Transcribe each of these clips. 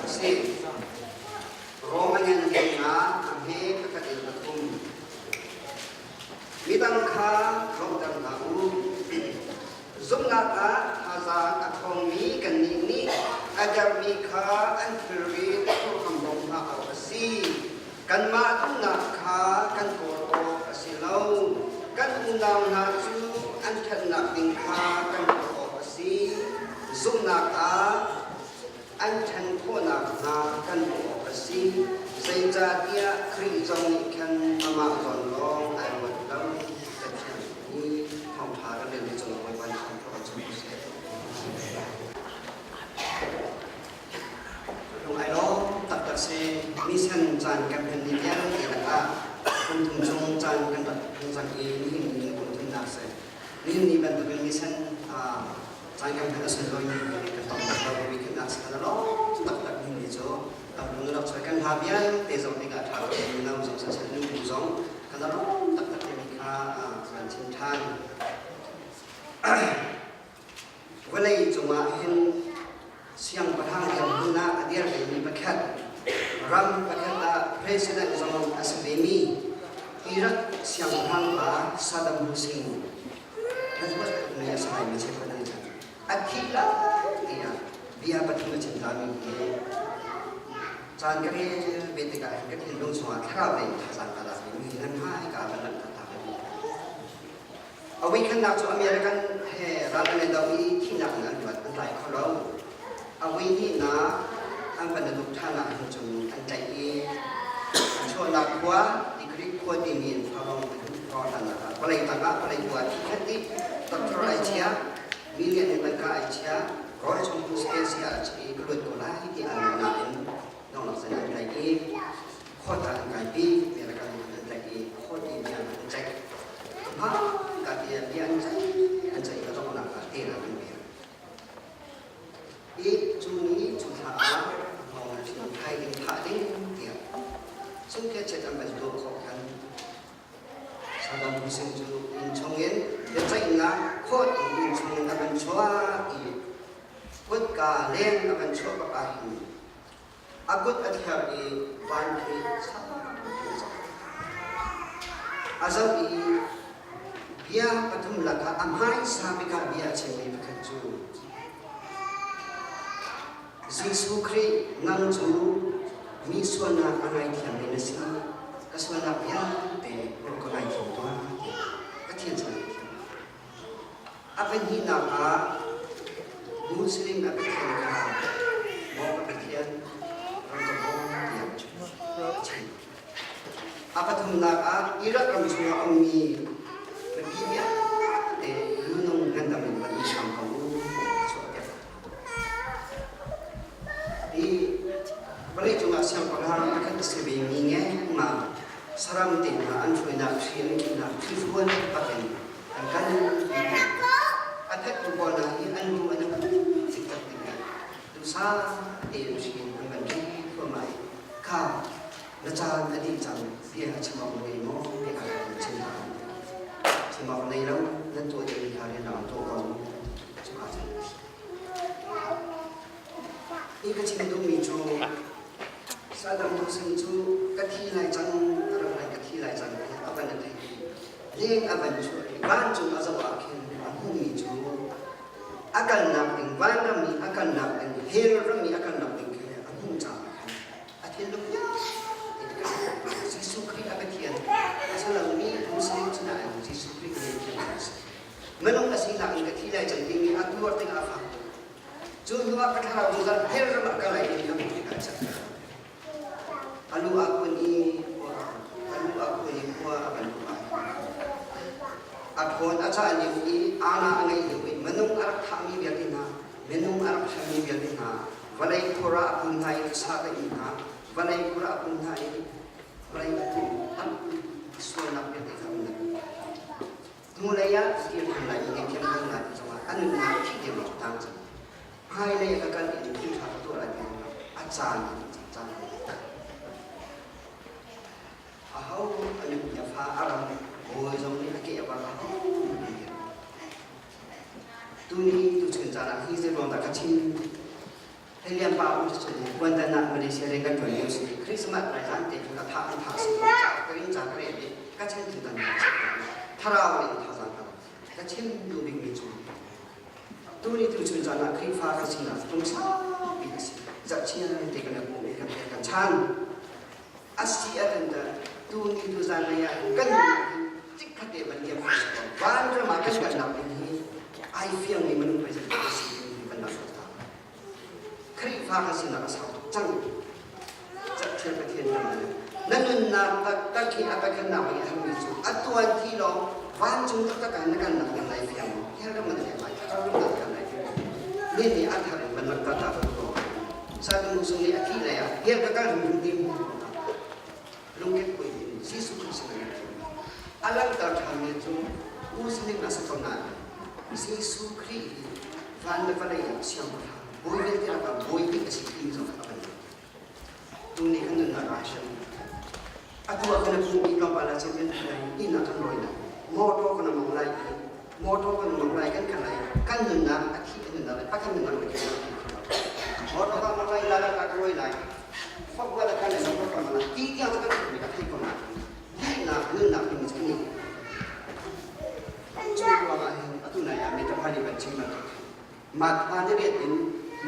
a si. Rom a ngan nga a hme pakhat in pathum. Midang kha lawmhter hna u. Zumhnak ah thazaang a ṭhawngmi kannih nih a dermi kha an thilri kan bawmh hna awk a si. Kanmah duhnak kha kan kawl awk a si lo. Kan unau hna cu an ṭhatnak ding kha kan kawl awk a si. Zumhnak ah an ṭhan khawh nakhnga kan bawmh awk a si. Zeicahtiah Khrih zong nih khan amah zawn lawng ai ruat lo. Pathian nih thawngṭha kan relmi cungah Bawipa nih thawngṭha kan chim ko seh. Lung ai lawm taktak si. Mission caan kan hman ni vialte lakah kum thum chung caan kan rak hmang cang i nihin ni kum thumnak si. Nihin ni bantukin mission caan kan hman a sunlawi ni kan tong bak lo mi khinnak si kan lawm taktak nihin ni cu lung rak choi kan hla vialte zong tikah ṭha lo mi no zong siseh nu bu zong kan lawm taktak timi kha kan chim ṭhan. Vawlei cungah hin siangpahrang dirhmun ah a dir vemi pakhat, ram pakhat ah president zong a si vemi Iraq siangpahrang pa Saddam Hussein mi a si laimi cheukhat an chan. A thih lai tiah bia pathum a chim tami hi caan ka rel ve tikah hin ka thinlung chungah thlarau lei thazaang ka lak i mi nan hmai ka van langhter ta ve. A voikhatnak cu American he ral an i do i thihnak in an luat, an tlai kho lo. A voihnihnak an van i tuk ṭhan ah hin cun an tlaih i an chuahnak khua Tikrit khua timi in Farong an hlannak ah vawlei tangah vawlei khua thi khat dih doctor ai chia million in tangka ai chia rawl chung si ah i ka luat ko lai ti an nain nonglak sen an tlaih i khawt ah an kaipi American an tlaih i khawt i bia an ceih ka ti bia an ceih an ceih ka donghnak ah te an bia i cu ni cu thla ah hngawng an thai ding thah ding tiah sungke chet an ban tuah khawh khan Saddam Hussein cu inn chungin biaceihnak court in inn chungin a van chuak i kutka leng a van chuah bak ah hin A kut a thler i van khi saupi a zoh. A zoh i bia pathum lakah a hmaisa bik ah bia a chimmi pakhat cu Jesuh Khrih nang cu mi sualnak a ngaithiammi na si. Ka sualnak vialte ruk ka ngaithiam tuah tiah Pathian sin ah thiam. A pahnihnak ah Muslim a Pathian kha maw ka Pathian ram ka bawm tiah a chim. A pathumnak ah Iraq ram chungah a ummi mipi vialte lunung ngandam in van i hram ko u tiah a chuahpiak. Hi vawleicung ah siangpahrang pakhat a si vemi ngengmang saram te hna an hruainak hri an kihnak thilfuan bak in an kal a phettu pawl hna hi an lu an i cikcek ding duhsah tein hri in an van ri thluahmah i kha na caan a dih cang bia chim awk na ngei maw ti kha kan chim hna chim awk nei lo nan tuah dingmi kha rian rak tuah ko cuka cun Hi ka chim duhmi cu Saddam Hussein cu ka thi lai cang, a rak lai ka thi lai cang ti a van a theih i leng a van chuah i vancung a zoh ah khin a hmuhmi cu a kalnak ding vanram i a kalnak ding hell ram i a kalnak ding khi a hmuh caah khan a thinlung vialte Jesuh Khrih a Pathian a si lomi Muslim sinain Jesuh Khrih nih thiam a si. Minung a sinak in ka thi lai cang timi a tuar tikah a fak tuk. Cu hnu ah ka thlarau zungzal hell ram ah ka lai ding a hmuh tikah cak. A lu ah kun i a lu ah kun i khua a van ruah. A thawn a cah lio i ana a ngeih lio i minung a rak thahmi vialte hna, minung a rak hremmi vialte hna, vawlei khur ah a kun hna i sa ka in hna, vawlei khur ah a kun hna i vawlei a kun sualnak vialte kha um Hnulei ah kir ṭhan lai i ngaihthiam hal lai ti zongah a nunnak a thih deuh cu tang cang. Hmailei ah ka kal i thil ṭha ka tuah lai ti zongah a caan a dih cang cang. Aho a nupi a fa a ram bawi zong nih a ke a var aho Tuni tuchun caan ah hi zei ruang dah ka chim? Helian pa um cu Kuantan ah Malaysia rian kan ṭuan lio si. Christmas lai zan te cu ka thah an thah si ka ring ca ka rel i ka chan tu tan thlarau in thazaang ka ka chim duh bikmi cu tuni tu chun zan ah Khrihfa kan sinak tung saupi a si. Zarhchia te kan um i kan kan chan. Asi a kan dah tuni tu zan lei ah kan chikkhat te van liam van ram ah kan kalnak ding hi ai fiang mi minung pei zat ka si kan nak ta. Khrihfa kan sinak a sau tuk cang. Cathial Pathian ram na nunnak taktak hi a pakhatnak i a mi cu a tuan thi lawng vancung taktak ah na kalnak ding lai fiang hell ram na fiang lai thar ram na fiang lai fiang ni nih a thar in van rak ta ta ko Satan sung nih a thi lai ah hell ka kal hrim ding lungkep koi in Jesuh Khrist sin a langhter ṭhan mi cu Muslim a si ko nain Jesuh Khrih hi van le vawlei ah siangpahrang bawi vialte lakah bawi bik a si ti zong a kan Tu ni kan nunnak ah hin atu ah kan pum i tlawmpal ah cun kan inn ah kan rawi lai motor kan mong lai i motor kan mong lai kan kal lai kan nunnak a thi kan nunnak lai pakhat nunnak lai kan motor kan mong lai la la ka rawi lai fok wa la kan le motor kan mong lai ti tiang cu kan thei ka thei ko na thihnak nunnak ding cu ni cu ruangah hin atu nai ah metapha nih kan chim Mah thla ni riat in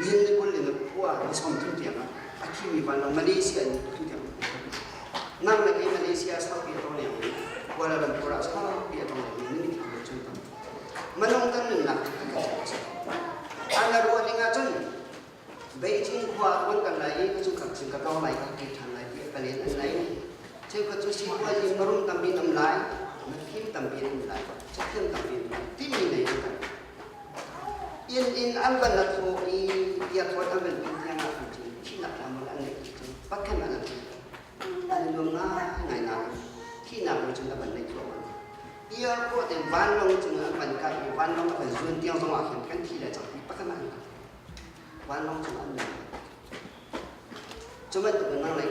nihin ni 20 in khua ni 30 tiang ah a thimi vanlawng Malaysia in tu tiang nang le kei Malaysia saupi a tong leng i Kuala Lumpur ah saupi a tong leng i ni thla chung tam manung kan nunnak kan kan an na ruah ning ah cun Beijing khua kan kan lai i ka cu kak cing ka kau lai ka ke than lai ti ka len an lai cheukhat cu sipuazi marum tampi nam lai mafim tampi nam lai cathiam tampi nam lai timi nei an kan Inn in an van la thaw i airport an van pin tiang ah khan cun thihnak hramon an ngeih ti cu pakhat an an an i nuam ngaingai nain thihnak ro cun a van neih thluahmah. Airport in vanlawng cung an van kai i vanlawng a van zuan tiang zong ah khin kan thi le cang ti pakhat an vanlawng cung an nung. Cu bantuk in nang le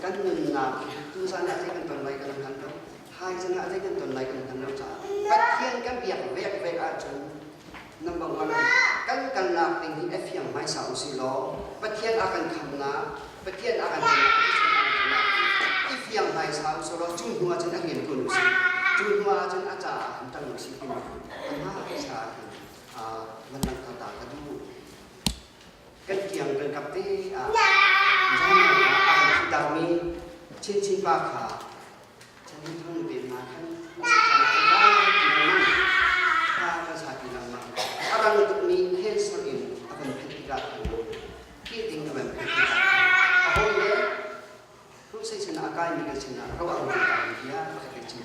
kan nunnak tuzan ah zei kan ton lai kan hngal lo. Thaizing ah zei kan ton lai kan hngal lo caah Pathian kan biak vek vek ahcun number one kan kalnak ding hi a fiang hmaisa usih law Pathian a kan khamnak Pathian a kan khamnak i fiang hmaisa usih law cu hnu ahcun a rian tuan usih cu hnu ahcun a caah han tang usih timi hmaisa ah khin van langhter ta ka duh. Kan kiang kan kap te ah zan ah a kan thihtakmi chinchin pa kha chan thang te hna khan kha kan sa ti lengmang. A rang tukmi cancer in a kan phit tikah khan thih ding a van phit tikah a hawi le Crusade sinah a kaimi kan sinah ro a rung ta tiah a ka chim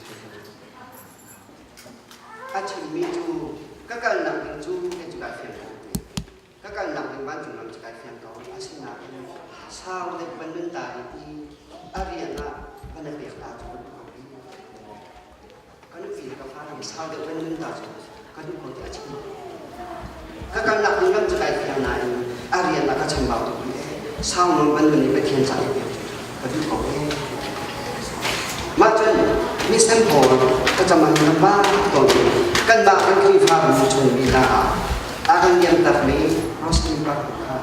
A chimmi cu ka kalnak ding cu kei cu kai fiang ko. Ka kalnak ding vancung lam cu kai fiang ko. Asinain sau deuh van nun ta i a rian ah van na pek ta cu ka duh ko i ka nupi le ka fale nih sau deuh van nun ta cu ka duh ko ti a chim. Ka kalnak ding lam cu kai fiang nain a rian ah ka chambau tuk rih ee. Sau nawn van nun i Pathian ca i pek cu ka duh ko ee. Mah cun mission pawl thlacam ah hin ba tawn i kanmah kan Khrihfabu chung lila ah a kan liamtakmi Roslyn Park kha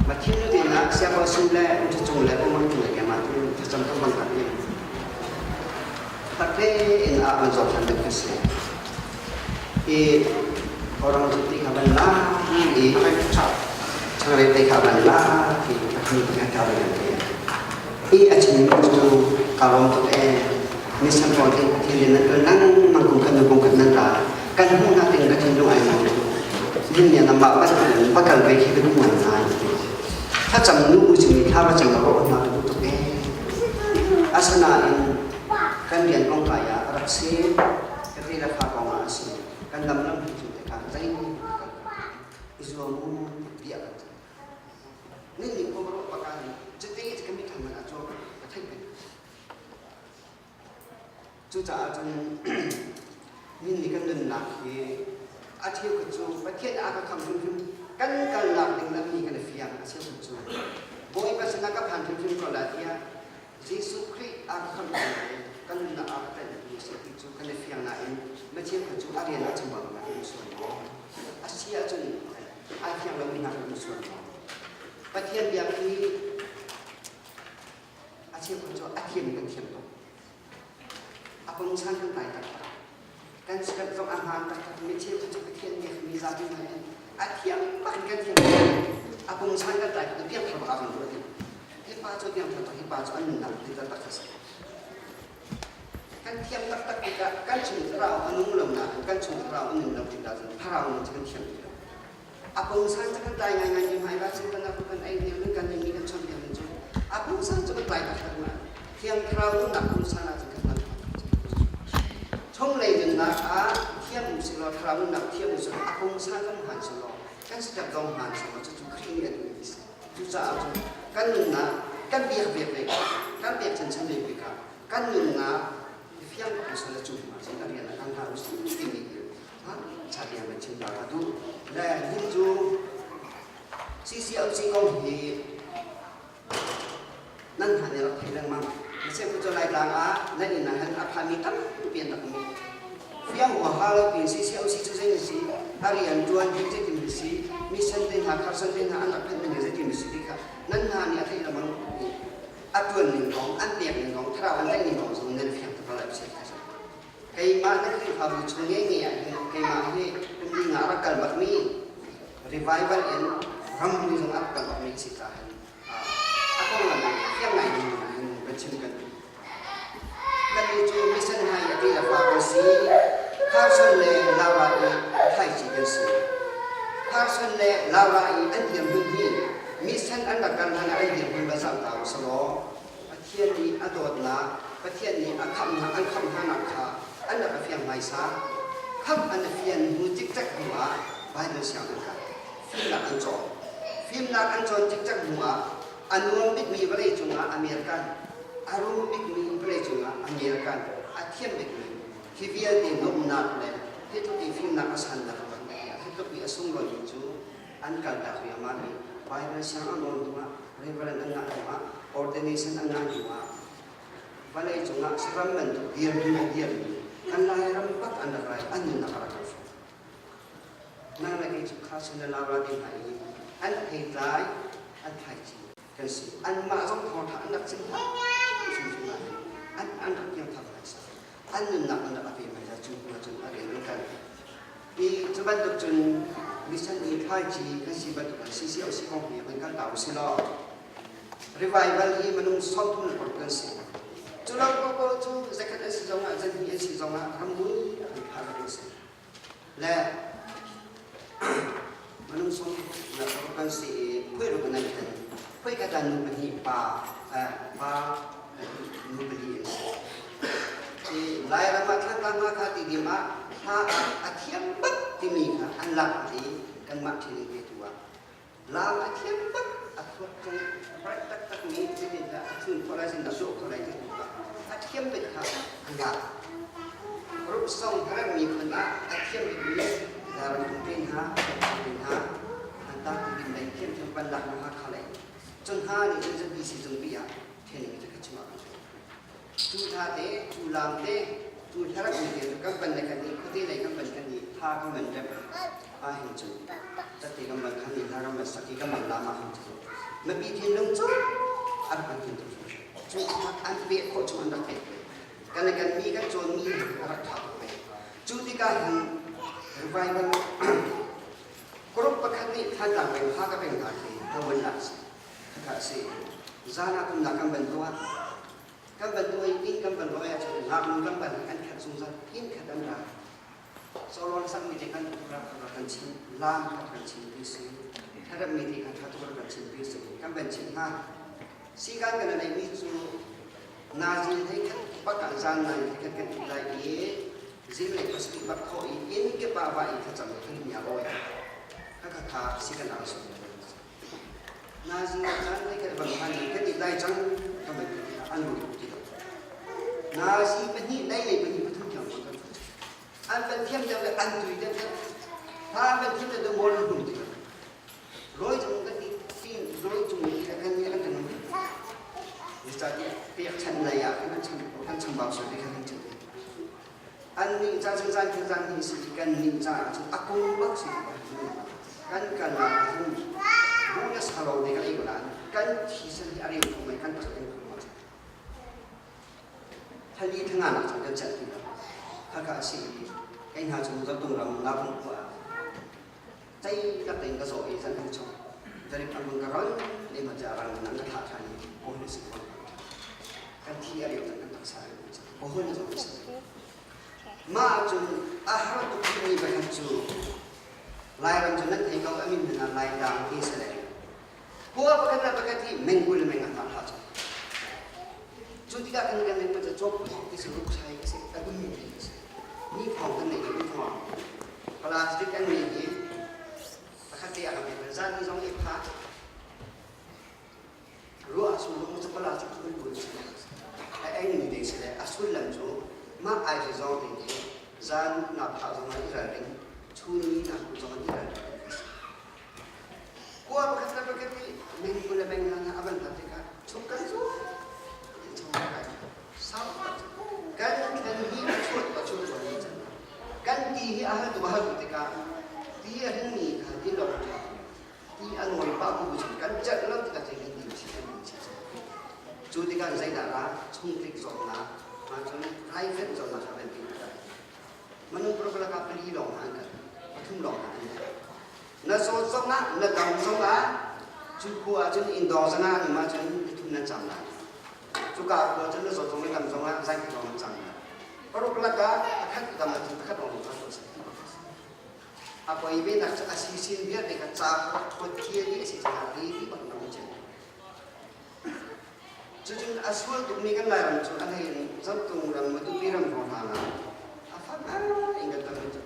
Matthew nu te nak siangbawi sum le umṭha le umang cung le keimah tu thlacam kan bang tak i takte in a an zawt ṭhan ding kan si. I orang cu ti kha van la i changreu te kha van la i a kan ka van te. I a chimmi cu kaa lawm tuk ee. Mission pawl hi thil in nan ṭuan lengmang kum khat hnu kum khat nan ra. Kan hmuhnak ding ka thinlung ai nuam tuk. Nihin ni ah nangmah bantukin va kal ve khi ka duh ngaingai. Thlacam nu chimmi thla va cam rawh hna ka duh tuk ee. Asinain kan rian kong kai ah a rak si. Ka ti le fa kong ah a si. Kan dam lam hi cu tikah zei i zuam u tiah kan cam. Nin ning ko ro paka ni cuti ka mi thang man a chuak ka theih peng. Cucaah cun min nih kan nunnak hi a cheukhat cu Pathian a ka kham hrimhrim kan kalnak ding lammi kan i fiang a cheukhat cu Bawipa sinah ka phan hrimhrim ko lai tiah Jesuh Khrih a ka khamtu le kan nunnak a ka tlanhtu a si ti cu kan i fiang nain mi cheukhat cu a rian ah chambaunak an um sual maw? A si ahcun ai fiang lomi hna kan um sual maw? Pathian biak hi a cheukhat cu a thiam kan thiam tuk. A pungsan kan tlai taktak. Kan sikhat zong a hmaan taktak. Mi cheukhat cu Pathian biak mi zapi hna in a thiam bak in kan thiam a pungsan kan tlai tuk piangthar bak ah kan ruah ding. Hi pa cu piangthar tak, hi pa cu an nunnak hi taktak a si. Kan thiam taktak tikah kan chung thlarau a nung lo nain kan chung thlarau a nun lo tikah cun thlarau nun cu kan thiam ti lo. A pungsan cu kan tlai ngaingai mi hmai va cun kan kan ei hniang kan kan mi kan chawnh biak cu a pungsan cu kan tlai taktak ma thiang thlarau nunnak pungsan ah cun kan hman chunglei nunnak ah thiam si law thlarau nunnak thiam si law a pungsan kan hman si law kan step dong hman si law cucu Khrih nih a duh mi si cucaah cun kan nunnak kan biak biak ve kan biak chan chan ve kha kan nunnak fiang bak sal cu cun a rian a kan hna usih timi Chatiang kan chim ta ka duh. Le hin cu CCOC kong hi nan hna nih rak thei lengmang. Maseh cu Laitlang ah nan inn ah hin a phami tampi an rak um. Fiang huaha lo piin CCOC cu zei na si, a rian ṭuan hi zeitin na si, mission te hna, kharsan te hna an rak phanh ning hi zeitin na si ti kha nan hna nih a theih lengmang i a ṭuan ning kong, an pek ning kong, thlarau an tlaih ning kong zong nan fiang tuk lai usih. Keimah na Khrihfabu chung ngeimi ah hin keimah hi kum li nga a rak kal bakmi revival in ramri zong a rak kal bakmi si caah hin a konglam fiang ngai ding hin kan chim kan duh. Kannih cu mission hna i a ti le fa kan si. Carson le Laura i thlaici kan si. Carson le Laura i an dirhmun hi mission an rak kal hlan ah an dirhmun va zoh ta u selaw Pathian nih a dawtnak, Pathian nih a khamhnak an khamh hnanak kha an rak a fiang hmaisa. Khamh an a fian hnu cikcek hnu ah Bible sianginn kha fimnak an cawn. Fimnak an cawn cikcek hnu ah a nuam bikmi vawlei cungah American, a rum bikmi vawlei cungah American, a thiam bikmi hi vialte nuamhnak le hi tluk i fimnak a sannak hi tluk i a sunglawimi cu an kaltak riangmang i Bible siang an awn hnuah Reverend an ngah hnuah ordination an ngah hnuah vawlei cungah saram bantuk dirmi a dirmi kan Lairam bak an rak rai an nunnak a rak kal fawn. Nang le kei cu kha sin le Laura te hna i an theitlai an thlaici kan si. Anmah zong thawngṭha an rak chim hna hrimhrim ah an an rak piangthar hmaisa. An nunnak an rak a pe hmaisa cu hnu ahcun a rian an kal. I cu bantuk cun mission i thlaici kan si bantuk in CCOC kong hi van kal ta u si law revival hi minung 36 kan si. Cu lo ko cu zakhat an si zongah zanhnih an si zongah ramui a kan phah kan si. Le minung sawm na kan si i phui ruk nan khen phui khat ah nu pahnih pa pa nu pali an si. I Lairam ah Thlantlang Hakha ti dim ah hla a thiam bak timi kha an lak i kanmah training petu ah lam a thiam bak a thluak cung bright taktak mi zeitindah a thun khawh lai zeitindah a dawh khawh lai ti kha a thiam bik kha an lak. Rup song haram miphun ah a thiam bikmi Laram tung te hna, te hna, an ta ti din lei thiam thiam pan lak na kha lei. Cun hna nih cun ZBC zungpi ah training cu ka chim ah kan Cu tha te, cu lam te, cu hlarak mi te cu kan pan le kan i khuate lei kan pan kan i tha kan van rem ah hin cun tate kan van khan i hla kan van sak i kan van lam ah hin cun mipi thinlung cu an kan thin tuk cu an pek khawh chung an rak pek kan le kan mi kan cawnmi a rak ṭha tuk ve. Cu tikah hin revival group pakhat nih Thantlang peng Hakha peng hna khi hlavuan lak si khakha a si. Zan ah kumnak kan ban tuah kan ban tuah i inn kan ban ruah ahcun ngaknu kan ban an khat zungzal inn khat an ra. Solon sakmi te kan rak kan chim lam khat kan chim ti si tharammi te kha ṭha tuk kan chim ti si kan ban chim hna. Sikan kan neihmi cu Nazi hlei khat bak ah zan nai hlei khat kan it lai i zinglei khuasik bak thawh i inn kip ah va i thlacam khan mi a rawi. Khakha kha si kan ang sung. Nazi zan hlei khat bang khan kan it lai cang kan ban ti an ru ti lo. Nazi pahnih lei lei pahnih pathum tiang kan an van thiam deuh le an tui deuh deuh. Hla an van thiam deuh deuh maw hum ti lo. Rawi cung kan i tin rawi cung i kan kan kan kan Zeicahtiah pekchanh lei ah kan cham kan chambau sual ti kha kan chim. An nih ca cun zan khin zan hi si kan nih caah cun a kung bak si kan kal ah hin bu le Kan sa lawng te kan ei ko nain kan thisen hi a reu thung mei kan tak kan khum cang. Thali thanga nak cang kan celh ti lo. Khaka a si i kei hna cu Zotung ram Ngapung khua ah cei tak tein ka zawh i zan hung chung zarip an vung ka ron ne ma cha rang nan ka thlah ṭhan i kawl si ko. Kan thi a reu cang kan taksa a reu cang. Kawl na zawh si. Mah ahcun a har tuk mi pakhat cu Lairam cu nan thei ko a min hmanh ah Laitlang ti si le khua pakhat le pakhat hi mengkul le meng a hlah cang. Cu tikah kan kan men cu cawk thawk ti si ruksai ka si a um mi ka si. Ni phong kan nei ni phong. Plastic an nei hi pakhat te a kan pek zan ni zong i pha Ruah a sullam cu pala cu kan buai si. A eng mi te si le a sullam cu mah ai hi zawng te hi zan na phah zong ah i ralring, chun ni na ku zong ah i ralring a si. Kua pakhat le pakhat i meng kul le meng hna a van tat tikah chung kan zu ti chung kai sau tak kan thlen hi a chuat a chuat chuan ni cang. Kan ti hi a hal tu a hal tu tikah ti a ring mi kha ti lo ṭha ti a nawi pah bu cun kan celh lo tikah cun kan din chih kan din chih cu tikah zeidah ra chungtlik zawtnak ma cun private zawtnak kha kan ti tikah minung paruk ah pali lawng hna an kal pathum lawng hna an kal na zawt zong ah na dam zong ah cu khua ah cun indawng zong ah an um ahcun nithum nan cam lai cuka khua cun na zawt zong na dam zong ah zaikhat lawng nan cam lai paruk lakah pakhat dam ahcun pakhat lawng nan cam A poi ve nak cu a sisin vialte kha ca kuat thial i a si caah rili bak na um Cucun a sual tukmi kan Lairam cu a hlei in Zotung ram Matupi ram hrawng hna ah a fak ngai in kan tam cu.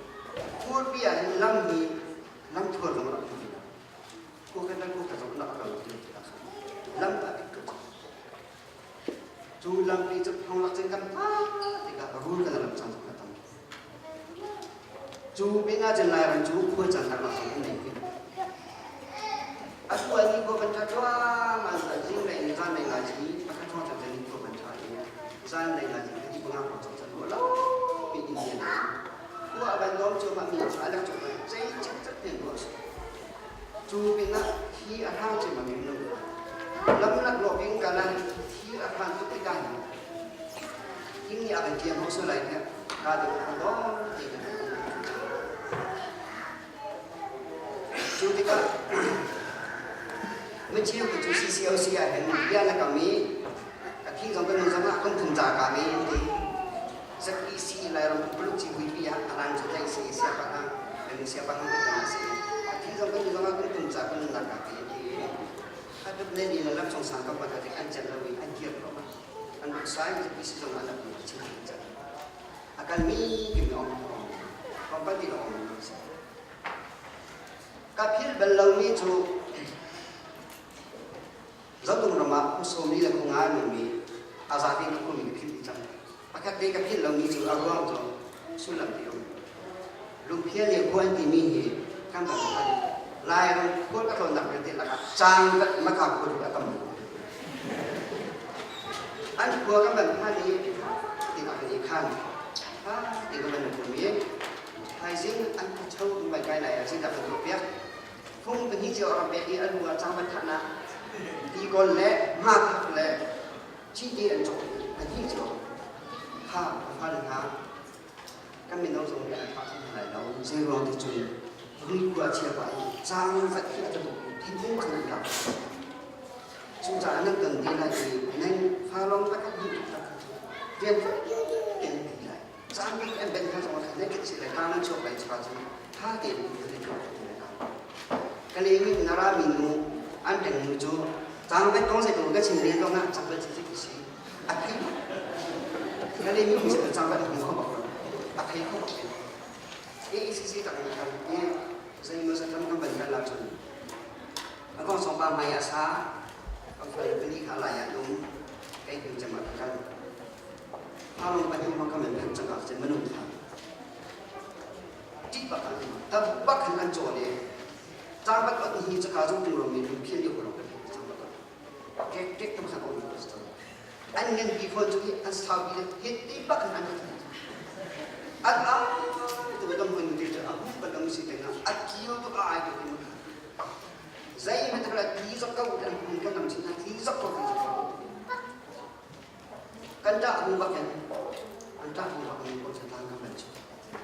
Khuapi ah hin lam hi lam thuar zong rak um ti lo. Khua kan lam khua zong rak ram ti lo. Lam a dik tuk. Cu lampi cu thonglak cun kan phan tikah rul kan ram cang ka tam. Cu pinah cun Lairam cu khua caan karlak zong an nei ti. Atu ah ni khua kan ṭha cuahmah zing lei in zan lei ngai ci pakhat thong chan ni khua kan ṭha i zan lei ngai ci kati panga khua cang chan lo pi in lian khua a van dawm cuahmah mi cu alak cuahmah cei cak cak ten ruah si. Cu pinah thi a hrang cem a ngei lo. Lamlak lawk in kalan thi a hran tuk tikah hin inn nih a kan kiang hau sual lai tiah kaa deuh a dawm te kan Cu tikah micheu cu CCOC ah hin bia na kam i a thi zong kan nun zong ah kan thum ca ka me an ti. ZEC Lairam pumpak civuipi ah a rang cu tlaih si siangpahrang kan siangpahrang kan tang si a thi zong kan zong ah kan tum ca kan nunnak ka ti a dup ne ni le lam chung sang kam pa an cel lo i an kir lo an sai ZEC zong an ap chin cel a kal mi kim ong company ong ka phil bal lo mi cu Zotung ram ah kum sawmli le kum nga nungmi a zapi ka khumi ka philh dih cang. Pakhat te ka philh lomi cu a ruang cu sullam ti um. Lungphial le khua an timi hi kan ram khan Lairam khual ka tlawnnak vialte lakah cang maka khua tu a tam An khua kan van phan i ti ah kan i khan. Ha ti kan van kum i thaizing an khuacho kan vai kai lai ah zeidah kan tuah piak. Phung pahnih cio a rak pek i a lu ah cangvat thahnak tikawl le hmathak le chiti an cawk pahnih cio kha a fale hna kan mino zong nih an fah hna lai lo zei ruang ti cun rui khua chia pah i cangvat hi a tabuk thingkung khan an kap cucaah nan ton te lai i nan fa lawng pakhat hnih tak rian in ti lai caan bik an ben kha zong khan nan kit si lai ta nan chuak lai cha cu tha tein nan i tuah ti lai ka le min na ra mi nu an peng nu cu cang vet kong sai ko ka chim le zong ah chak vet si si a thei ka le mi si cang vet hmu kho bak a thei kho bak AECC tak ni kan i zei mo sa tam kan ban kan la chun a kong song pa mai a sa kan fai pali kha lai ah um kai kun chama kan Harong pahnih hmang kam in an cangah cun minung kha ṭih bak an tam bak hin an cawn i cangbat ot hi caka zung tung rom in phial lio ko kan cang bak tek tek tam khan om an ngan bi phone cu an sau bi hi ti bak hin an an a tu dam hun ti a hu ban si te na a kio tu a ai tu ti Zeihmanh kha ti zok ko kan kan nam chin ti zok ko ti zok ko. Kan ṭah hnu bak in an ṭah hnu bak in ko chan tlang kan ban chu.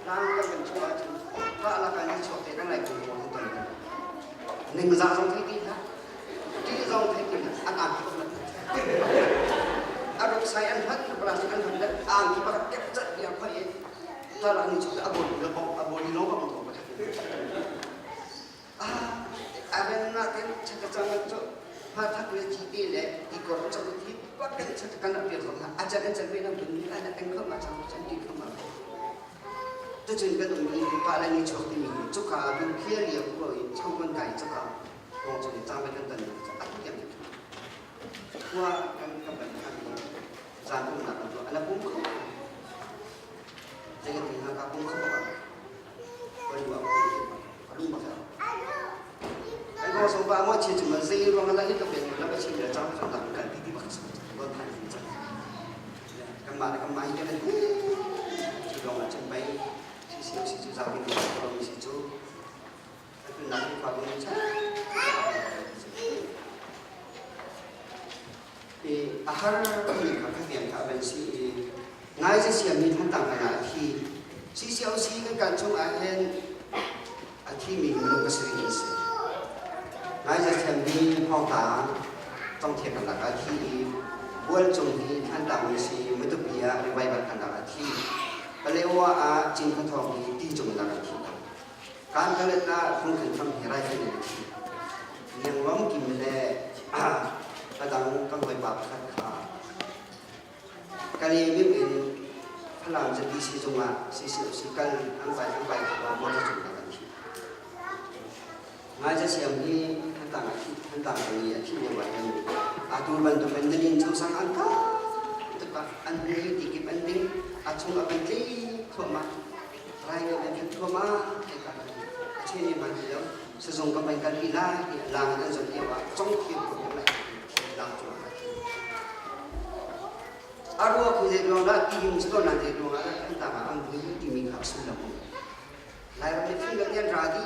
Tlang kan ban chu ahcun ṭah lak ah ni chuak te kan lai kung ko kan ton. Ningzah zong thei ti hlah. Ṭih zong thei ti hlah. An ang ki bak A ruk sai an hlat plastic an hlat le ang ki bak kep cat ti a khoi i ṭah lak ni chuak te a bol a bol lo bak ko bak. Tucun kan um i pa le ni chuak timi hi cuka ah kan clear lio ko i changkon kai cuka kong chung i cang kan ton a tu tiang khua kan kan ban khan zan umnak kan tuah ana pum kho zei kan ti hna ka pum kho bak A har mi kha kha tiang kha a van si i ngai ze siam mi than tang ah a thi. CCOC kan kan chung ah hin a thi mi minung pasarih an si. Ngai ze siam mi hawngta tongthiam kan lak ah a thi i bual cung hi Thantlang mi si Matupi ah revival kan lak ah a thi. Palewa ah Cinkhua Thawng hi ti cung lak ah a thi. Kan kalet ah phungkhin tham hi raifanh in a thi. Liangluang kim le a dang kan hawipa pakhat kha Kale in Falam zapi sizung ah CCOC kal an vai an vai kho motor cung an thi. Ngai za siam hi Thantlang ah thi Thantlang peng i a thi lio ah hin atu bantuk in nan inn chosang an ka tukah an ni ti kip an ding a chung a kan tli thluahmah rai kan kan thluahmah te ka a chen ni man ti lo sizung kan van kal pi lai ti lang an zon lio ah cong thiam ko lai lang cu A ruak hi zei ruang dah ti him si ko na zei ruang ah dah tang ah an vui timi kha sullam um. Lairam le fim kan ra di.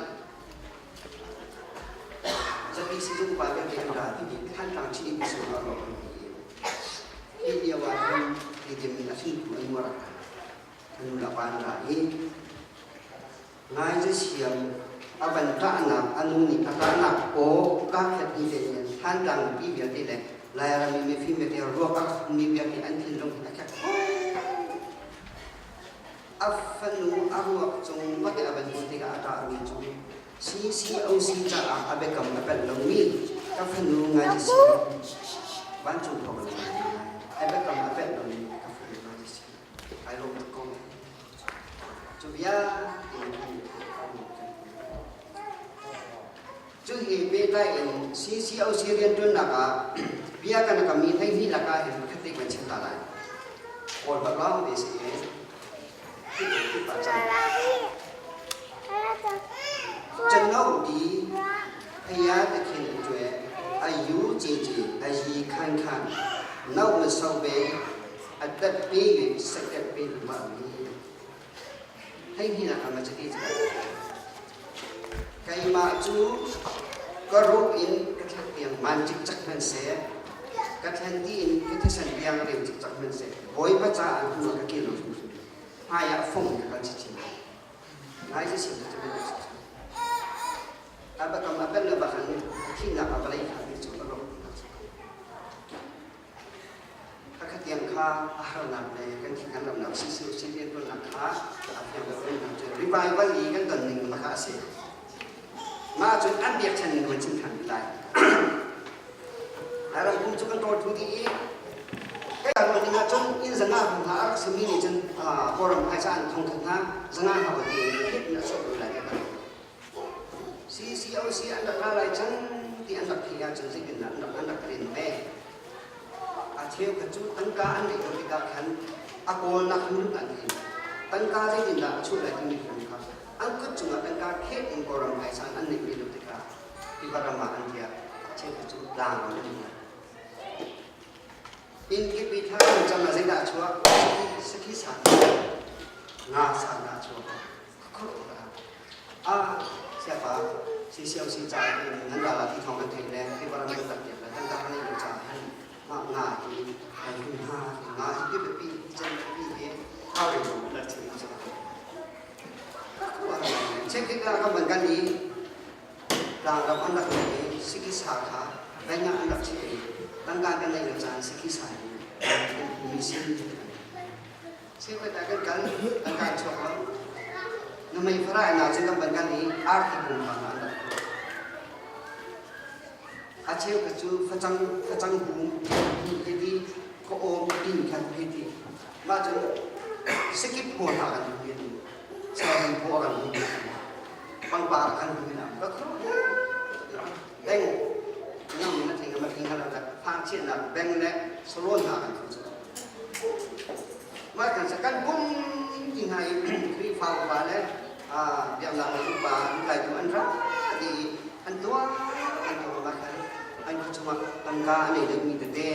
Zapi sizung pa vialte an ra di. Thantlang chin in sung a ruak an ti. Hi lio ah hin tidim in a hringtu an muar an nu le pa an ra i ngai ze siam a van ṭahnak a nu nih a ṭahnak aw kaa khat ni te hin Thantlang mipi vialte le Lairam i mifim vialte ruak a mi vialte an thinlung hi a khek a fanu a ruak cung bak a van hmuh tikah a ṭahmi cu CCOC caah a biakam a pelh lomi ka fanu ngai si vancung khua kan a biakam a pelh lomi ka fanu ngai si ai lawm tuk ko. Cu vialte Cu hi pehtlai in CCOC rianṭuannak ah bia kan kam mi 12 lakah hin pakhat te kan chim ta lai. Kawl holh lawng te si i Cano di phaya takhin ṭwe ayu ce ce ayi khan khan nau ma sau be a tat pe le sakat pe ma mi hei hi na kama chati cha keimah cu ka ruh in ka thlan tiang man cikcak hmanh seh ka thlan ti in ka thisen tiang rem cikcak hmanh seh bawipa caah hnu ka kir lo hrimhrim hmai ah fong ka kal chinchin lai ngai si sim cu a bakam a pen le bakan thihnak a vawlei kha ti cu a rawk Khakha tiang kha a harnak le kan thi kan ramnak CCOC riantuannak kha a fiang deuh in cu revival i kan ton ning kha a si. Mah cun an biakchan ning kan chim than lai. Lairam kum cu kan tawl thu dih i kai ruah ding ah cun inn zanga hung hna a rak simi nih cun Kawlram phaisa an thong khat hna zanga hna ti in hit in a chuak lai lai CCOC an rak ra lai cang ti an rak theih ahcun zeitindah an rak an rak rin ve? A cheukhat cu tangka an ngeih lo tikah khan a kawlnak minung an thei. Tangka zeitindah a chuah lai timi kong kha an kut cungah tangka khet in Kawlram phaisa an neih ve lo tikah tiva ram ah an riak. A cheukhat cu tlang ram an riak. Inn kip i thla kan cam ah zeidah a chuak? Sakhi sa nga sa dah a chuak. Ah, siapa? CCOC caah hin nan ral ah ti thawng kan theih le Khrihfa ram kan rak piak le kan tar nei lo caah hin mah nga hi kan hum hna nga hi biapi cem biapi hi thau re lo la chim a Check ka kan ban kan i tlangram an rak nei i sikisa kha veng ah an rak chiah i tangka kan neih lo caan sikisa hi mi sin Cheukhat ah kan kal, kan kai chuak lo. Na mei farai na cun kan ban kan i arti bung kha an rak tuah. A cheukhat cu facang facang bung he ti ka awm din khan he ti. Mah cun sikip phaw hna kan hu hin saram phaw kan hu pangpar kan hu hin ka khro beng nang na thing ma thing hala phang chiah beng le salon hna kan thu Mah kan kan pum ti hna i Khrihfa upa le biaknak lei upa lutlaitu an ra ti i an tuah an tuah mah khan an khua chungah tangka a nei deuhmi tete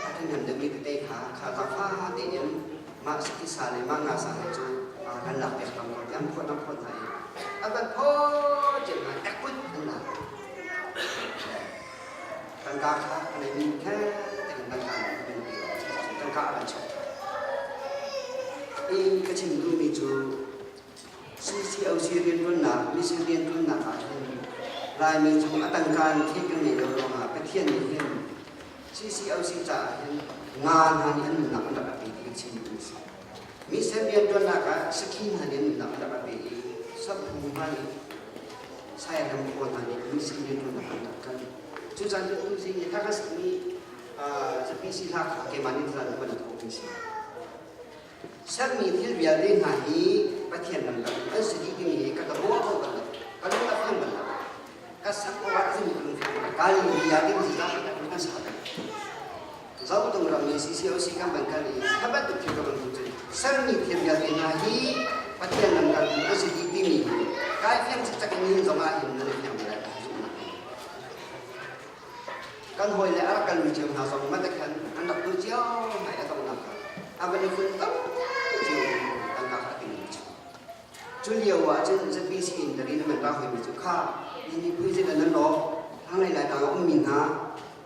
a ṭhahnem deuhmi tete kha kha zaangfa tein mah sakisa le mah ngasa he cu kan lak piak hram ko ti an phawt an phawt hna i an van phawt cio hna ekput an lak Tangka kha a neimi khe tein tangka tangka a kan chap. I ka chim duhmi cu CCOC rianṭuannak, mission rianṭuannak ah hin Laimi cu a tangka in thei kan ngei lo ruangah Pathian nih hin CCOC caah hin nga hna nih an nunnak an rak a pe ti ka chim duhmi a si. Mission rianṭuannak ah sakhi hna nih an nunnak an rak a pe i saphu hna nih Sairam khua hna nih mission rianṭuannak an rak kal. Cu caan cu tuzing i hla sakmi zapi si hla kha keimah nih zan kan thawk mi si. Sermi thil vialte hna hi Pathian lam an si dih timi hi ka ka ruah ko bal lo. Ka lung a fiang bal lo. Ka sak ko ah zing lung fiang kal bia ding si kan sa bal. Zotung ram mi CCOC kan ban kal i kha bantuk thil ka van hmuh cun sermi thil vialte hna hi Pathian lam kaltu an si dih timi hi kai fiang cikcak in nihin zong ah hin nan i fiang ve lai zumhnak kan hawi le a rak kalmi cio hna zong mah khan an rak tu cio hna i a donghnak kha a van i fun tam cio tangka kha a ting cu cu lio ah cun ZBC in dari na man ra hoimi cu kha ni ni pui zet nan lo thlanglei lai tang a ummi hna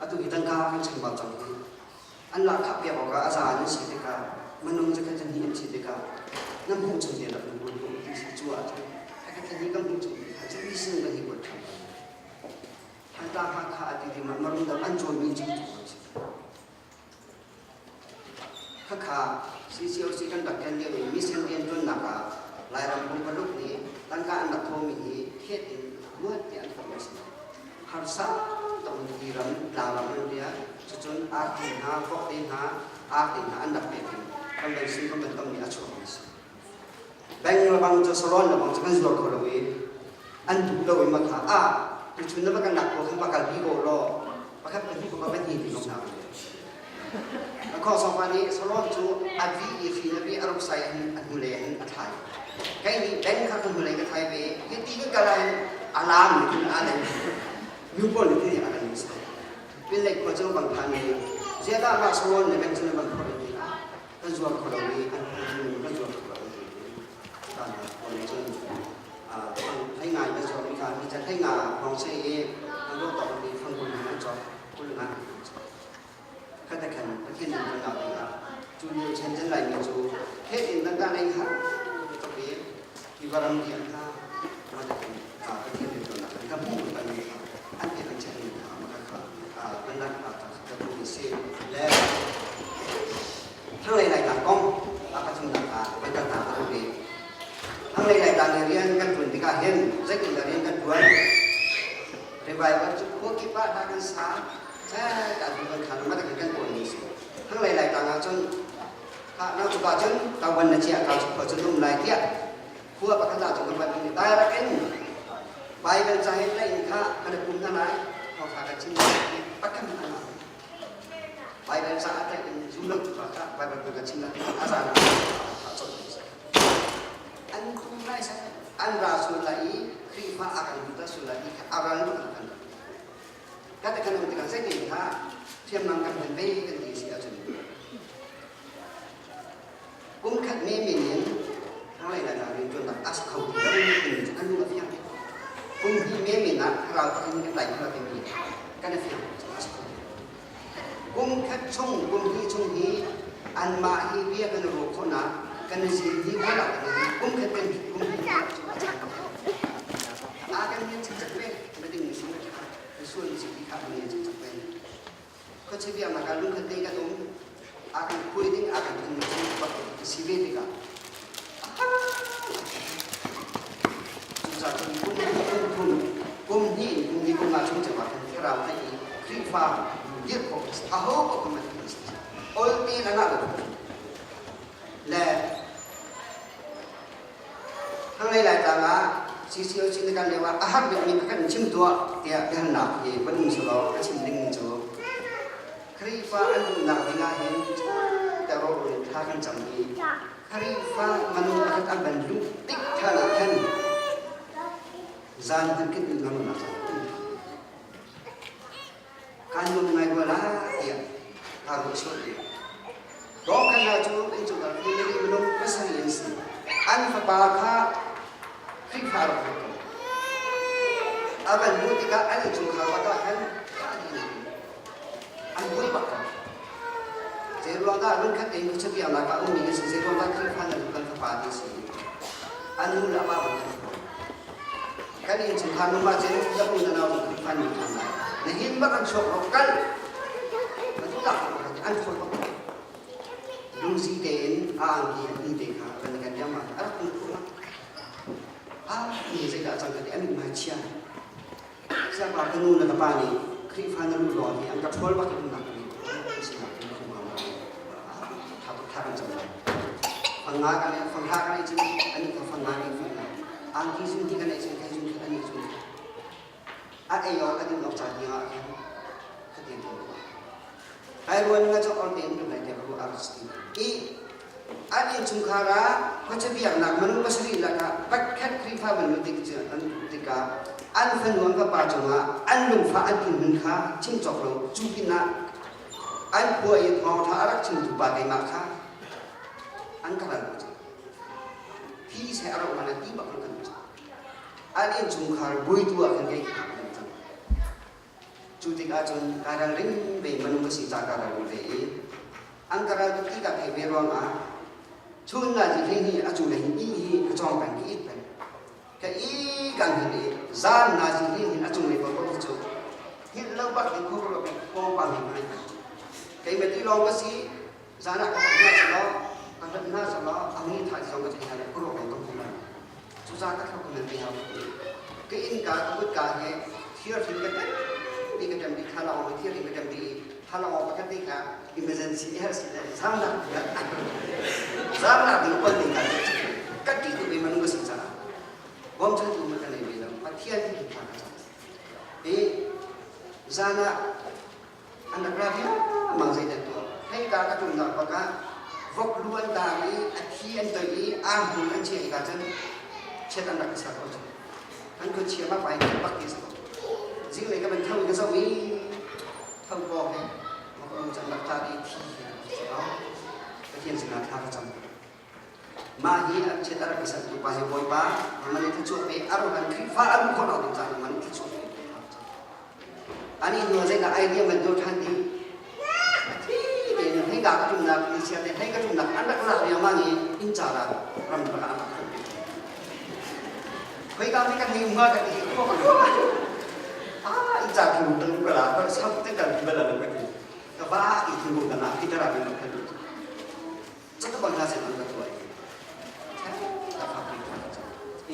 atu hi tangka kan chambau cang hi an lak khah piak awkah a za an si tikah minung zakhat zahnih an si tikah nan hmuh chung te rak nan kuat ko ti si cu ahcun hakhat thani kan hmuh chung te kha ZBC kan hi kuat ṭhan Thantlang Hakha a ti ti ma marum dam an cawimi cu cu Khakha CCOC kan rak ken lio i mission rianṭuannak ah Lairam pumpaluk nih tangka an rak thawmi hi phet in luat tiah an thawk a si. Harsa tuk in tiram tlangram an ria cucun arti hna, vokte hna, arti hna an rak pek in kan van sin kan van tonmi a chuak a si. Beng le bang cu saron le bang cu kan zuar kho lo i an duh lo i makha a tuchun na va kan lak ko khan va kalpi ko law pakhat pahnih ko va hni ti lawng na a kho sawfa nih saron cu a vi i hri na vi a ruk sai an a hnulei in a thlai kai nih beng kha ka hnulei ka thlai ve hi ti kan kal ah a lam nih cun a leng nu pawl nih ti a kan sai pin lei khua cu bang phan ni ziah mah saron le beng cu na bang khor in ti kan zuar kho lo i an kan zuar kho lo ti kan pawl nih cun hlei ngai kan zuar mi kha mi ca hlei nga hrawng se i an ruah tawk mi fangkul hna an cawk kul nga an cawk kha te khan Pathian nih kan nak ding ah cu lio chen chen lai mi cu het in kan ta nei ha tok i hi varam di an ha ma te khan Pathian nih kan nak kan hmu kan mi kha an te kan chen mi kha ma kha kha kan nak ka ka tu si le Thlanglei Laitlang kong a pathumnak ah kan kal ta a ve. Thlanglei Laitlang i rian kan ṭuan tikah hin zeitindah rian kan ṭuan? Revival cu khua kip ah hla kan sa, caan kan kan khan ma kan kan ṭuan mi si. Thlanglei Laitlang ah cun ha na cuka cun tawan na chia ka cu khua cu dum lai tiah khua pakhat ah cun kan van in direct in Bible ca he in kha kan pum hna lai thawngṭha kan chim lai pakhat hmanh an Baibal caah teh in zum lo tu kha Baibal kan chim la a zan an kum lai sa an ra sul lai i Khrihfa a kan ta sul lai i a ral lu kan ka te kan um tikah zeitin kha hriamnam kan hman ve kan ti si ahcun kum khat me min in thlanglei lai rian ṭuannak as kho ti lo an lung a fiang. Kum hnih menmen ah thlarau pakhat in kan tlai kho timi kan i fiang a si. Kum khat chung, kum hnih chung hi anmah hi bia kan i ruah khawhnak kan i zil hi hna kum khat kan kum hnih a kan min chak ve na ding mi sung ka sual mi si kha kan min chak ve. Khuachia biaknak ah lungkhat te kan um. A kan khuai ding, a kan than ding bak si ve tikah cucaah cun kum kum thum kum hnih kum hnih kum nga chung ceu ah khan thlarau theih i Khrihfa dirh khawh aho paoh kan man si ol te na ngah lo le Thanglei Laitlang ah CCOC na kal lio ah a har bikmi pakhat in chim tuah tiah biahalnak hi van um selaw ka chim ding cu Khrihfa an duhnak ding ah hin teror in thla kan cam i Khrihfa minung pakhat an van luh tik than ah khan zan kan kin in nak kan nuam ngai rua la tiah aa ruah sual ve. Dawkhan hna cu innchungkhar family minung pasarih an si. An fapa kha Khrihfa rak lut ko. A van hmuh tikah an innchungkhar bak ah khan thah dih in an buai bak ko. Zei ruang dah lungkhat tein khuachabiaknak ah ummi na si, zei ruang dah Khrihfa na lut kan fapa ti si. An nu le a pa bak an Kan innchungkhar nu mah cun na u na nau cu Khrihfa nu ṭhan lai. Na hin bak an chuak ro kal. Na duhnak an thawl bak. Lungsi tein a angki an ni te kha kan kan liam ah a rak um khawh. Ah, ni zeidah cang ka ti an hmai chia. Siapa ka nu na ka pa nih Khrihfa na lu lawng hi an ka ṭhawl bak in nak ni. Sinak in ka ma tha tuk tha kan cam lai. Fang nga kan fang ha kan cun ani kha fang nga ni fang nga. Angki zun ti kan ei cun kai zun khat ani zun khat. A ei awk a din awk ca ni ah khan khatin tu. Kai ruan nga chok on tein tu lai te ru arsti. I an innchungkhar ah khuacha biaknak minung pasarih lakah pakhat Khrihfa man lu tik an tikah an fanu an fapa cungah an lungfah an thinhun kha chim cawk lo cu pinah an khua i thawngṭha a rak chimtu pa keimah kha an ka ral cang. Thi seh a roh man ah ti bak an kan cang. An innchungkhar buitu ah khan kei kha kan cang. Cu tikah cun kaa ralring ve minung ka si ca kaa ralring ve i an ka ral tuk ti ka theih ve ruangah chun na zi hlei hi a cu le hi i hi ka cawng peng ka it peng ka i kan hin i zan na zi hlei hin a cung lei paoh cu hngilh lo bak in khur lo pawngpang hi hmai keimah ti lawng ka si zan ah ka hlat hna selaw ka hlat hna selaw a hung tha zong ka thei hna le khuaruah ko ka hmu lai cu za ka thlo ka men ve hau ka inn ka ka kut ka he thir hrin ka tem ti ka tem ti thalawng thir hrin ka tem ti thalawng pakhat te kha emergency her si le zamnak zamnak ding pal ding ka ka ti tu ve manung ka si caah bawmchan tu ma ka nei ve lo Pathian hi tha ka cam i zan ah an rak ra riangmang zeidah tuah hei ka ka ṭumnak bak ah vok lu an taar i a thi an toih i ar hmul an chiah i ka cun chiat an rak i ser ko cu an kut chia bak pai bak ti si ko zinglei ka van tho i ka zoh i tho pawk he vok lu cu an rak taar i thi he si ko Pathian sinah thla ka cam mah hi a chiat a rak i sertu pa hi Bawipa man i thluachuah pe a ruan Khrihfa a luh khawh lo ding caah man i thluachuah pe Ani hnu ah zeidah idea man tuah ṭhan ding? A thi tein hei ka ka ṭumnak ni chia te hei ka ṭumnak an rak lak riangmang i inn car ah ram rak ah an rak khawh. Khoi ka mi kan hei um hnga ka ti khua ka ruah. Ah inn car thing kan ka la ka sam te kan bal lo ka ti. Ka va i thing kan ah ki tara min kan Catu bang hna sen an ka tuah i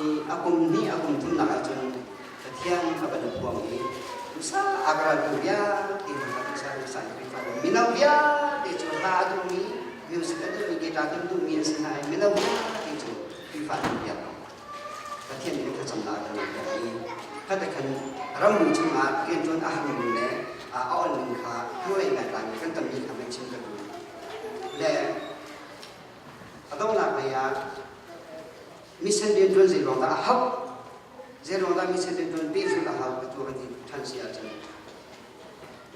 i a kum hnih a kum thumnak ahcun Pathian a van phuang i usa a ka raltu vialte hna usa usa Khrihfa mino vialte cu hla a duhmi music a duhmi guitar kan duhmi an si hna i mino vialte cu Khrihfa an biak Pathian nih thlacamnak a kan piak i khat khan rammi chungah rianṭuan a harmi le a onning kha hnulei ngai kan tammi kha kan chim ka duh. Le a donghnak lei ah mission rianṭuan zei ruang dah a hauh? Zei ruang dah mission rianṭuan pehzulh a hau atu kan ti ṭhan si ahcun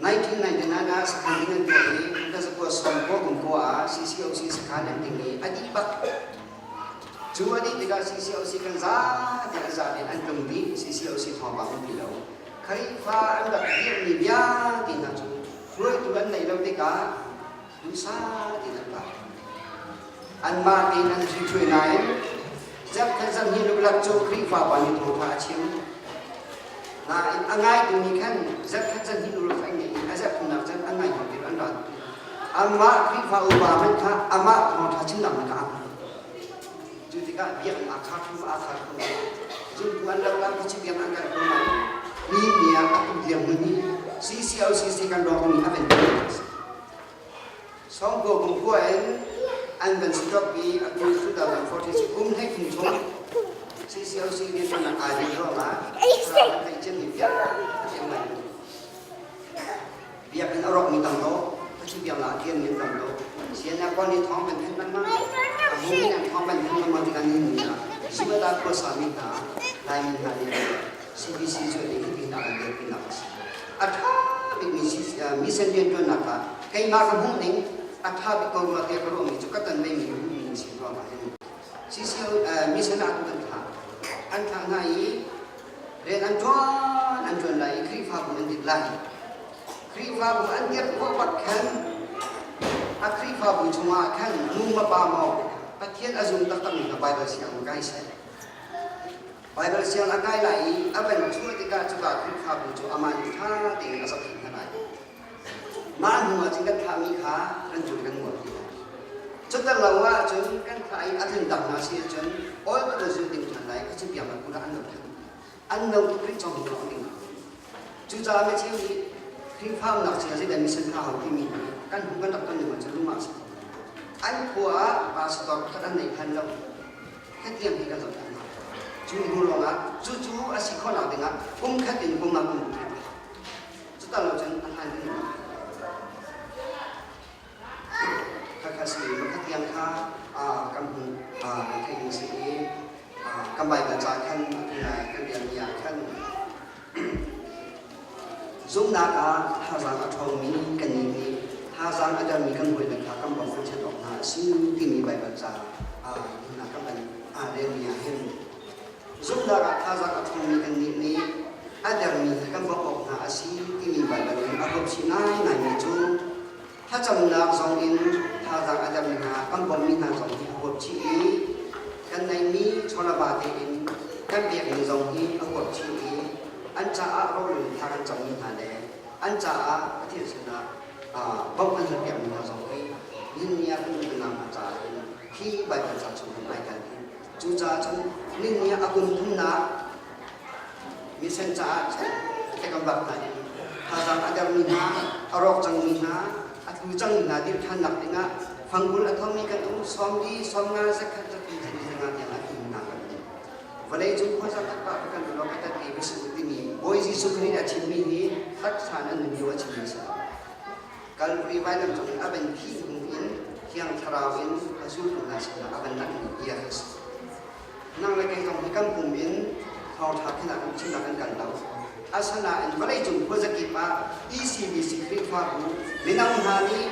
1999 ah sakhan ding an tuah i ka zakua sawm ko kum ko ah CCOC sakhan an ding i a dih bak. Cu a dih tikah CCOC kan zate an zate an tlung dih. CCOC thawngpang um ti lo. Khrihfa an rak dirhmi vialte hna cu hruaitu an neih lo tikah duhsah tein an par. Anmah tein an ṭhiṭhuai nain zarhkhat zarhhnih luklak cu Khrihfa pa nih thawngṭha a chim. Nain a ngaitu nih khan zarhkhat zarhhnih luklak an ngeih i a zarhthumnak cun an ngai ti an ra. Amah Khrihfa upa hmanh kha amah thawngṭha chimnak hmanh kha a hmu. Cu tikah biakinn aa khar hrim aa khar hrim. Zumtu an rak lam khi biakinn an kal hrim lai. Ni ni ah a tu dirhmun hi CCOCC kan rawk mi a van Sawngkaw kumkhua in an van stop i atu 2046 kum hlei thum chung CCOC rianṭuannak aa din ruangah thlarau an theih ciami vialte an ngai. Biakinn a rawkmi tam lo, khuachi biaknak a kianmi an tam lo. CNF pawl nih thawng kan thanh lengmang. A hmu in an thawng kan thanh lengmang tikah ni ni ah Sumada khuasami hna, Laimi hna nih CBC cu a hi ti hna kan dirpinak a si. A ṭha bikmi mission rianṭuannak ah keimah ka hmuh ning a ṭha bik ko rua tiah ka ruahmi cu ka ton meimi ka hmuhmi an si ruangah hin CCO mission ah an thlah. An thlah hna i rian an ṭuan an ṭuan lai i Khrihfabu an dik lai. Khrihfabu an dirh khawh bak khan a Khrihfabu chungah khan nu ma pa maw Pathian a zum taktakmi kha Baibal siang kai seh. Baibal siang a kai lai i a van chuah tikah cuka Khrihfabu cu amah nih ṭha tein a zohkhenh hna lai. Mah hnu ah cun kan thlahmi kha kan cul kan ngol ti lai. Cutan lo ahcun kan thlah i a tlun dang hna si ahcun oil ka zul ding ṭhan lai kha cu biak ah kula an lo ṭhan. An lo tuk rih cang lo ding. Cucaah micheu nih Khrihfa nak chia zeidah mission hna hau timi kan hmu kan rak ton ning cu lung ah si. An khua ah pastor pakhat an nei phan lo. Hetiang hi kan zoh hna. Cu hnu lawngah cucu a si khawhnak dingah kum khat in kum ah kum khat cuta lo cun a hlan ding khakha si makhat tiang kha kan hmu kan theih ding si i kan Baibal ca khan atu kan rian ah khan zumhnak ah thazaang a ṭhawngmi kan nih nih thazaang a dermi kan hawile kha kan bawmh kan chiat awk hna a si timi Baibal ca hna kan van relmi ah hin zumhnak ah thazaang a ṭhawngmi kan nih nih a dermi kan bawmh awk hna a si timi Baibal in a huap chih ngaingaimi cu thlacamnak zong in thazaang a dermi hna kan bawmhmi hna zong hi a huap chih i kan neihmi chawlava tein kan pekmi zong hi a huap chih i an caah rawlul thla kan cammi hna le an caah Pathian sinah bawmh an piakmi hna zong hi nihin ni ah kan nunnak hna caah hin hi Baibal ca chung hin ai tel hi. Cucaah cun nihin ni ah a kum thumnak mission caah te kan bak hna in thazaang a dermi hna, a rawk cangmi hna, a tlu cangmi hna dirh ṭhannak dingah fangkul a thomi kan um 40, 50, 100, 100, 150 tiang a tlumi hna kan um. Vawlei cung khuaza taktak kan lawng a tat i si timi Bawi Jesuh Khrih a chimmi hi taksa nan nun lio a chimmi a si lo. Kalvari vailam cung a van thih hnu in Thiang Thlarau in a zultu hna sinah a van langhmi bia a si. Nang le kei zong hi kan pum in thawngṭha khin ah kan chimnak kan kal lo. Asinain vawleicung khuazakip ah ECBC Khrihfabu mino hna nih,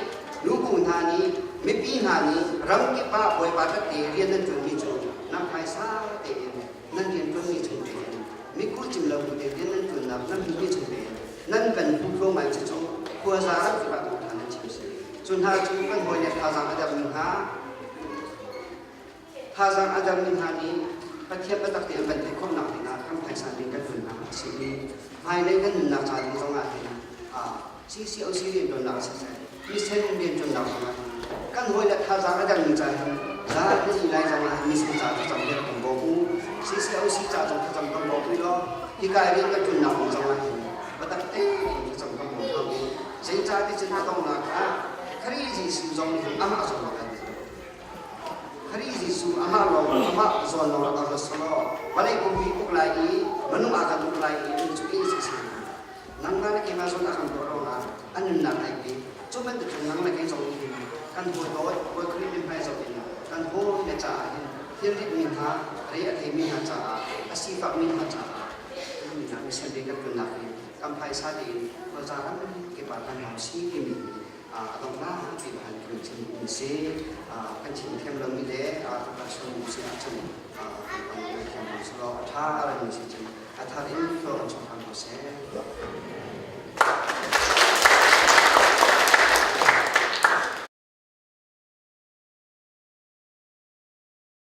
nubu hna nih, mipi hna nih ramkip ah Bawipa tette rian nan ṭuanmi cu nan phaisa tein nan rian ṭuanmi chung tein mikul cim lo bu te rian nan ṭuannak nan hmuhmi chung tein nan kan hmu thluahmah cucu khuaza ramkip ah thawngṭha nan chim si. Cu hna cu kan hawile thazaang a dermi hna Thazaang a dermi hna nih Pathian biatak te an kan theih khawhnak dingah kan phaisa nih kan nunnak a si i hmailei kan nunnak ca ding zongah hin CCOC rianṭuannak siseh mission rianṭuannak zongah hin kan hawile thazaang a dermi ca hin zan ni lai zongah hin mission ca thlacam deuh kan bawm u. CCOC ca zong thlacam kan bawm u law hika rian kan ṭuannak kong zongah hin biatak tein thlacam kan bawm hna u. Zeicah ti cun a donghnak ah Khrih Jesuh zong nih amah zong a kan Khrih Jesuh amah lawng amah zawn lawng rak rak selaw vawlei pumpi uk lai i minung ah kan uk lai i an cu in si si nangmah le keimah zawn a kan dawt ruangah an nunnak ai pe cu bantuk cun nang le kei zong nih hin kan hawi dawt Bawi Khrih mithmai zoh in kan hawi le caah hin thilrit mi hna re a theimi hna caah a sifakmi hna caah nunnak mission rian kan ṭuannak hi kan phaisa tein khuaza ram kip ah kan hau si timi hi. A donghnak bik han kan chim mi si. Kan chim thiam lomi le kan chung si ahcun kan thiam lo selaw a ṭha a rami si cun a thar in tluang an chuak hram ko seh.